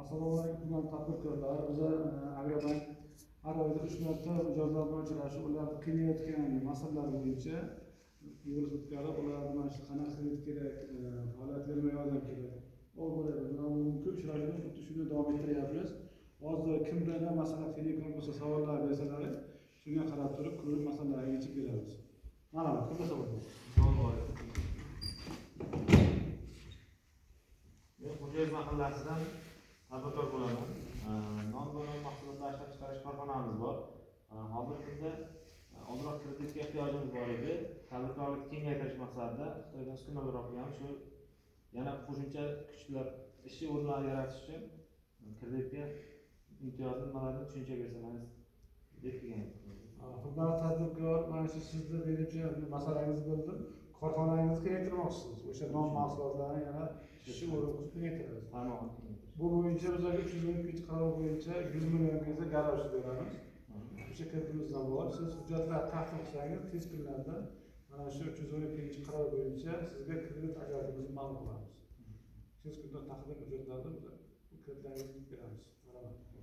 Assalomu alaykum, hurmatli tadbirkorlar. Biza Agrobank har oyda 3 marta mijozlar bilan uchrashib, ularni qiynayotgan masalalar bo'yicha yig'ilish o'tkazib, ularni mana shu qanaqa kredit kerak, faoliyatga nima yordam kerak, olib boryapmiz. Mana bugungi uchrashuvni xuddi shuni davom ettiryapmiz. Hozir kimda nima masala qiynayotgan bo'lsa, savollar bersalar, shunga qarab turib, ko'rib masalalarni yechib beramiz. Marhamat, kimda savol bor? Assalomu alaykum. Men Xo'jayev mahallasidan tadbirkor bo'laman. Non va non mahsulotlar ishlab chiqarish korxonamiz bor. Hozirgi kunda ozroq kreditga ehtiyojimiz bor edi. Tadbirkorlikni kengaytirish maqsadida Xitoydan uskunalar olgan, shu yana qo'shimcha kuchlar, ishchi o'rinlari yaratish uchun kreditga imtiyozli nimalarni tushuncha bersangiz deb kelgan edim. Hurmatli tadbirkor, mana shu sizni menimcha masalangizni bildim. Korxonangizni kengaytirmoqchisiz. O'sha non mahsulotlarini yana ishchi o'rin qilib kengaytirasiz. Tarmog'ini kengaytirish. Bu bo'yicha bizlarga 312-qaror bo'yicha 100 milliongacha garaj beramiz. O'sha kreditimizdan bor. Siz hujjatlar taqdim qilsangiz, tez kunlarda mana shu 312-qaror bo'yicha sizga kredit ajratishimizni ma'lum qilamiz. Tez kunda taqdim hujjatlarni biz bu kreditlaringizni beramiz. Marhamat.